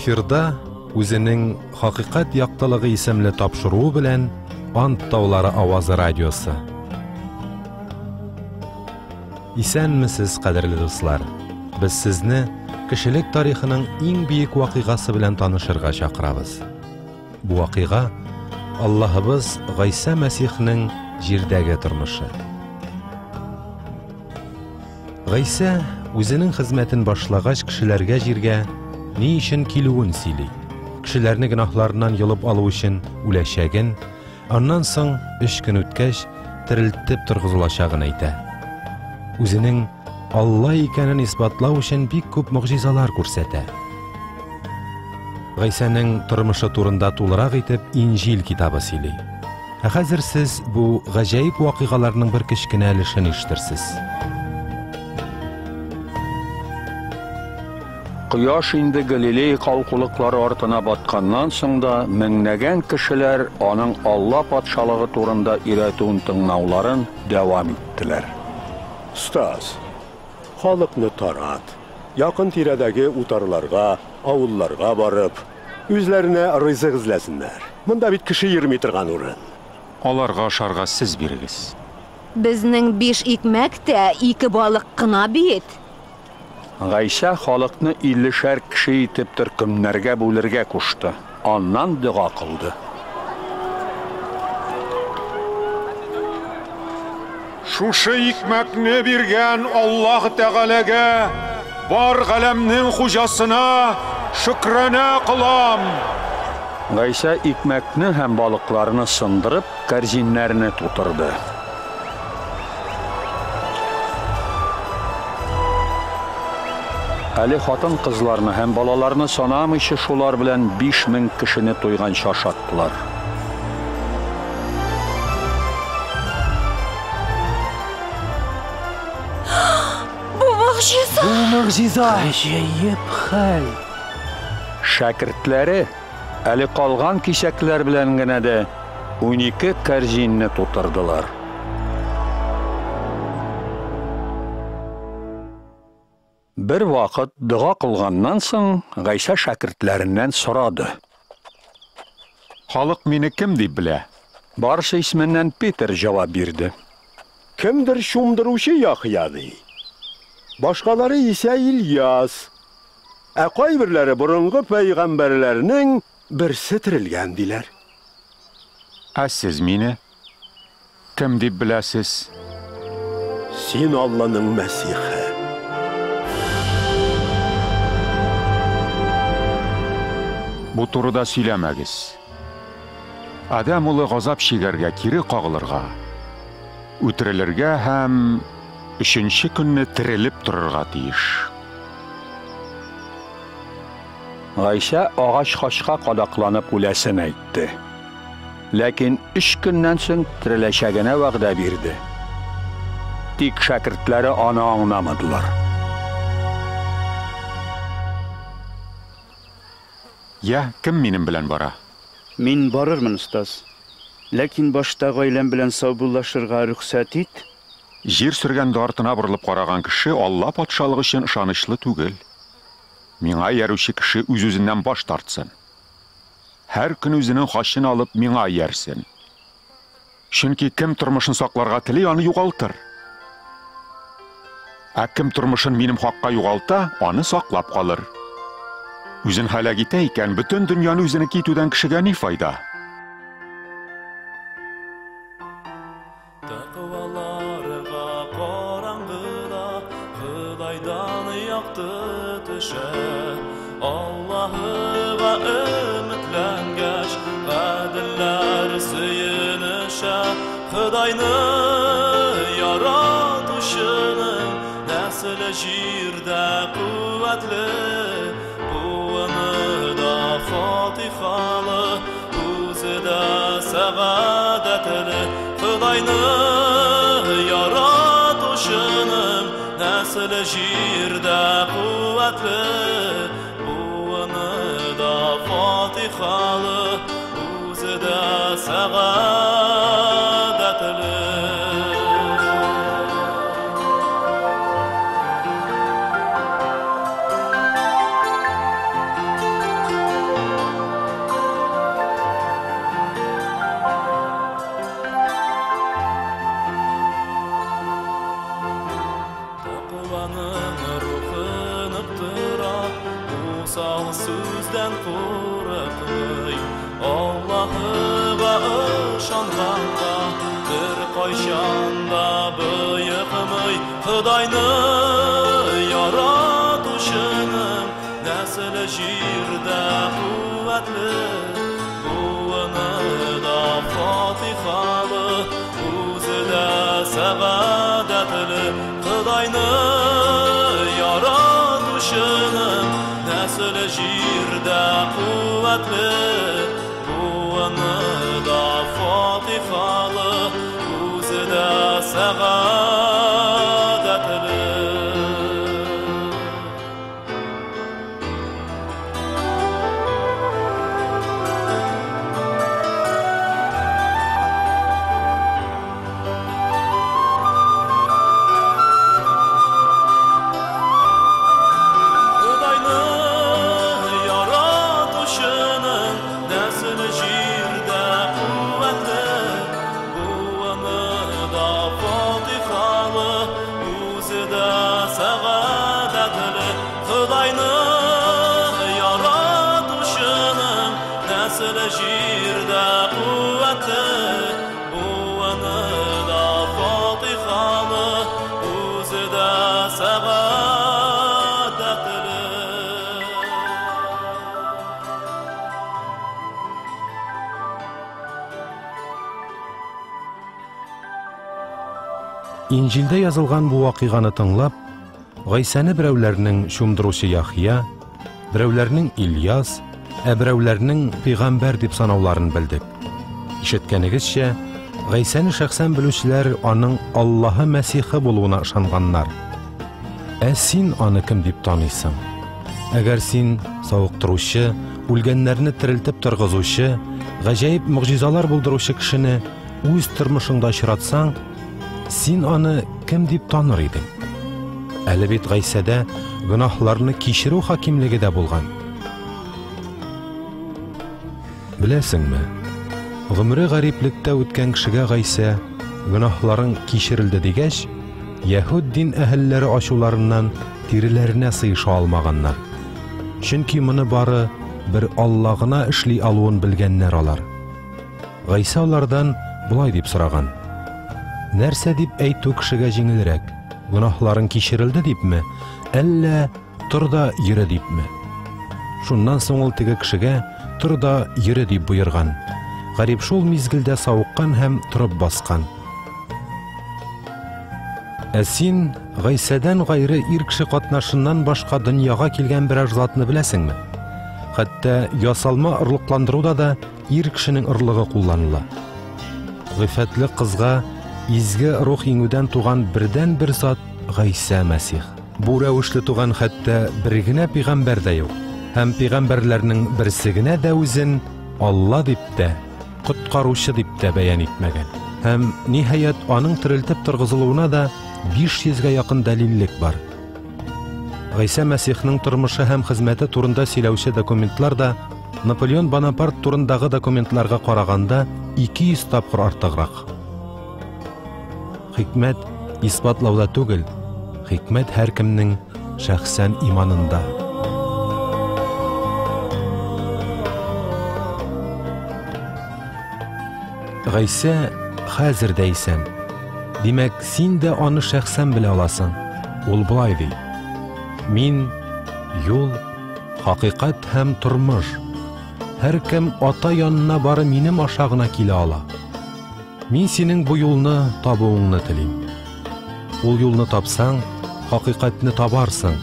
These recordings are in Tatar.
Эфирда үзенең Хакыйкать яктылыгы исемле тапшыруы белән Ант таулары авазы радиосы. Исәнмесез, кадерле дуслар. Без сезне кешелек тарихының иң бөек вакыйгасы белән танышырга чакырабыз. Бу вакыйга Аллаһыбыз Гайсә Мәсихнең җирдәге тормышы. Гайсә үзенең хезмәтен башлагач кешеләргә җиргә ни өчен килүен сөйли. Кешеләрне гөнаһларыннан йолып алу өчен үләчәген, аннан соң өч көн үткәч терелтеп торгызылачагын әйтә. Үзенең Алла икәнен исбатлау өчен бик күп могҗизалар күрсәтә. Гайсәнең тормышы турында тулырак итеп Инҗил китабы сөйли. Ә хәзер сез бу гаҗәеп вакыйгаларның бер кечкенә өлешен ишетерсез. Кояш инде Галилей калкулыклары артына батканнан соң да меңнәгән кешеләр аның Алла патшалыгы турында өйрәтүен тыңлауларын дәвам иттеләр. Остаз, халыкны тарат, якын тирәдәге утарларга, авылларга барып, үзләренә ризык эзләсеннәр. Монда бит кеше йөрми торган урын. Аларга ашарга сез бирегез. Безнең биш икмәк тә ике балык кына бит. Гайсә халыкны иллешәр кеше итеп төркемнәргә бүлергә кушты. Аннан дога кылды. Шушы икмәкне биргән Аллаһ Тәгаләгә, бар галәмнең хуҗасына шөкранә кылам. Гайсә икмәкне һәм балыкларны сындырып, кәрзиннәрне тутырды. Әле хатын-кызларны һәм балаларны санамыйча шулар белән 5000 кешене туйганчы ашаттылар. Бу могҗиза! Бу могҗиза! Гаҗәеп хәл! Шәкертләре әле калган кисәкләр белән генә дә 12 кәрзинне тутырдылар. Бер вакыт дога кылганнан соң Гайсә шәкертләреннән сорады. Халык мине кем дип белә? Барысы исеменнән Петер җавап бирде. Кемдер чумдыручы Яхъя ди. Башкалары исә Ильяс. Ә кайберләре борынгы пәйгамбәрләрнең берсе терелгән диләр. Ә сез мине кем дип беләсез? Син Алланың Мәсихе. Бу турыда сөйләмәгез. Адәм улы газап чигәргә, кире кагылырга, үтерелергә һәм өченче көнне терелеп торырга тиеш. Гайсә агач хачка кадакланып үләсен әйтте. Ләкин өч көннән соң тереләчәгенә вәгъдә бирде. Тик шәкертләре аны аңламадылар. Я, кем минем белән бара? Мин барырмын, остаз. Ләкин башта гаиләм белән саубуллашырга рөхсәт ит. Җир сөргәндә артына борылып караган кеше Алла патшалыгы өчен ышанычлы түгел. Миңа иярүче кеше үз-үзеннән баш тартсын. Һәр көн үзенең хачын алып миңа иярсен. Чөнки кем тормышын сакларга тели, аны югалтыр. Ә кем тормышын минем хакка югалта, аны саклап калыр. Үзен һәлак итә икән, бөтен дөньяны үзенеке итүдән кешегә ни файда? Тәкъваларга караңгыда Ходайдан якты төшә. Аллаһыга өметләнгәч, гаделләр сөенешә. Ходайны яратучының нәселе җирдә куәтле, буыны да фатихалы, үзе дә сәгадәтле. Ходайны яратучының нәселе җирдә куәтле, буыны да фатихалы, үзе дә сәгадәтле. Тәкъваның рухы нык тора, усал сүздән курыкмый. Аллаһыга ышанганга беркайчан да боекмый. Ходайны яратучының нәселе җирдә куәтле, буыны да фатихалы, үзе дә сәгадәтле. Ходайны яратучының нәселе җирдә куәтле, буыны да фатихалы, үзе дә сәгадәтле. Ходайны яратучының нәселе җирдә куәтле, буыны да фатихалы, үзе дә сәгадәтле. Ходайны яратучының нәселе җирдә куәтле, буыны да фатихалы, үзе дә сәгадәтле. Инҗилдә язылган бу вакыйганы тыңлап, Гайсәне берәүләрнең чумдыручы Яхъя, берәүләрнең Ильяс, ә берәүләрнең пәйгамбәр дип санауларын белдек. Ишеткәнегезчә, Гайсәне шәхсән белүчеләр аның Аллаһы Мәсихе булуына ышанганнар. Ә син аны кем дип таныйсың? Әгәр син савыктыручы, үлгәннәрне терелтеп торгызучы, гаҗәеп могҗизалар булдыручы кешене үз тормышыңда очратсаң, син аны кем дип таныр идең? Әле бит Гайсәдә гөнаһларны кичерү хакимлеге дә булган. Беләсеңме, гомере гариплектә үткән кешегә Гайсә гөнаһларың кичерелде дигәч, яһүд дин әһелләре ачуларыннан тиреләренә сыеша алмаганнар. Чөнки моны бары бер Алла гына эшли алуын белгәннәр алар. Гайсә алардан болай дип сораган: Нәрсә дип әйтү кешегә җиңелрәк? Гөнаһларың кичерелде дипме, әллә тор да йөре дипме? Шуннан соң ул теге кешегә тор да йөре дип боерган. Гарип шул мизгелдә савыккан һәм торып баскан. Ә син Гайсәдән гайре ир кеше катнашыннан башка дөньяга килгән берәр затны беләсеңме? Хәтта ясалма орлыкландыруда да ир кешенең орлыгы кулланыла. Гыйффәтле кызга изге рух иңүдән туган бердән-бер зат Гайсә Мәсих. Бу рәвешле туган хәтта бер генә пәйгамбәр дә юк. Һәм пәйгамбәрләрнең берсе генә дә үзен Алла дип тә, коткаручы дип тә бәян итмәгән. Һәм ниһаять аның терелтеп торгызылуына да 500гә якын дәлиллек бар. Гайсә Мәсихның тормышы һәм хезмәте турында сөйләүче документлар да Наполеон Бонапарт турындагы документларга караганда 200 тапкыр артыграк. Хикмәт исбатлауда түгел, хикмәт һәркемнең шәхсән иманында. Гайсә хәзер дә исән. Димәк, син дә аны шәхсән белә аласың. Ул болай ди: Мин юл, хакыйкать һәм тормыш. Һәркем ата янына бары минем аша гына килә ала. Мин синең бу юлны табуыңны телим. Ул юлны тапсаң, хакыйкатьне табарсың,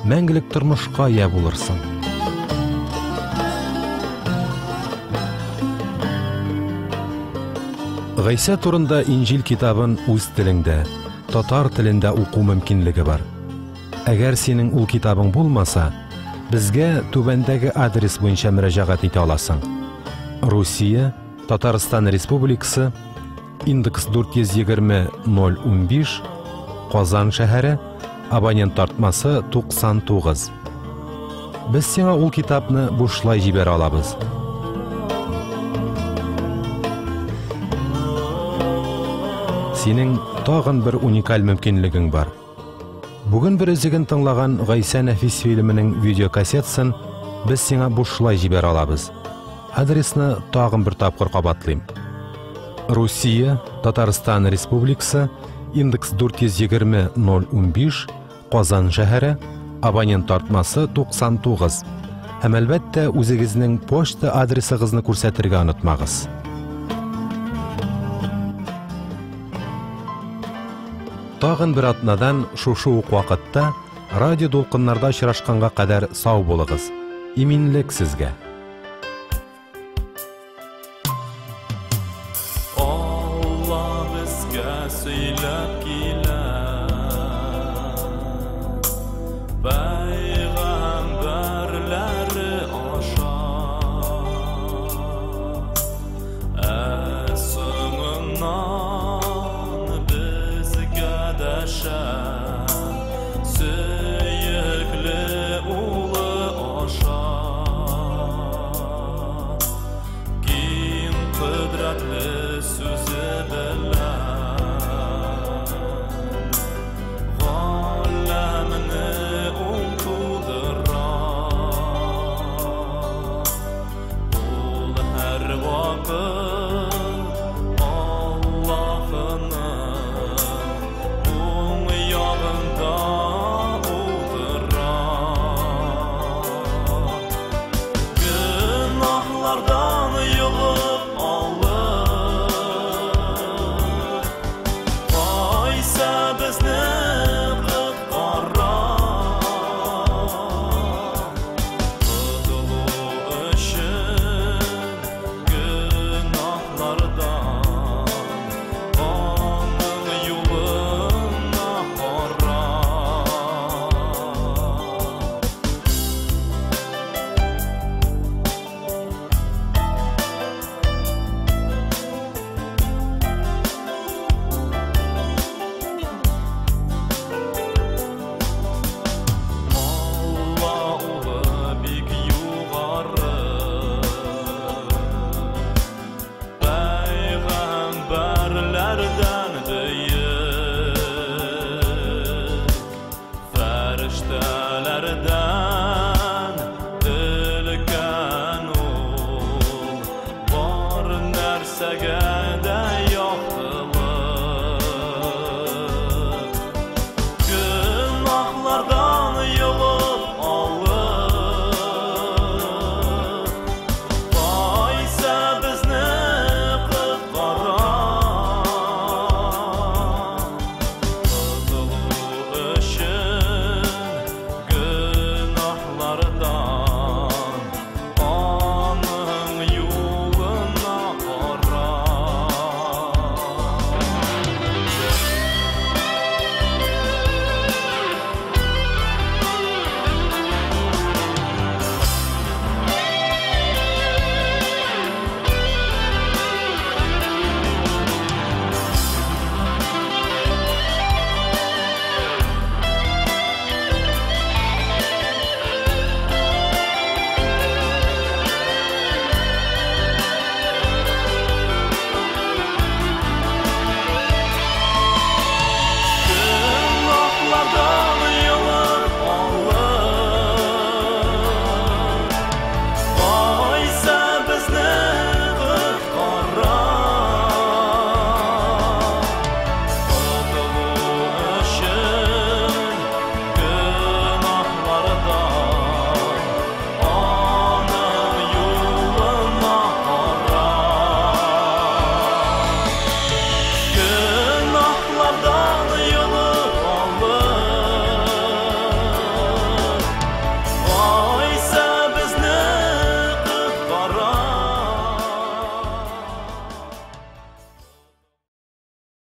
мәңгелек тормышка ия булырсың. Гайсә турында Инҗил китабын үз телеңдә, татар телендә уку мөмкинлеге бар. Әгәр синең ул китабың булмаса, безгә түбәндәге адрес буенча мөрәҗәгать итә аласың. Русия, Татарстан Республикасы, индекс 420 015, Казан шәһәре, абонент тартмасы 99. Без сиңа ул китапны бушлай җибәрә алабыз. Синең тагын бер уникаль мөмкинлегең бар. Бүген бер өзеген тыңлаган Гайсә Нәфис фильмының видеокассетасын без сиңа бушлай җибәрә алабыз. Адресны тагын бер тапкыр кабатлыйм. Русия, Татарстан Республикасы, индекс 420 015, Казан шәһәре, абонент тартмасы 99. Һәм әлбәттә, үзегезнең почта адресыгызны күрсәтергә онытмагыз. Тагын бер атнадан шушы ук вакытта радио дулкыннарда очрашканга кадәр сау булыгыз. Иминлек сезгә. Алла безгә сөйләп килә.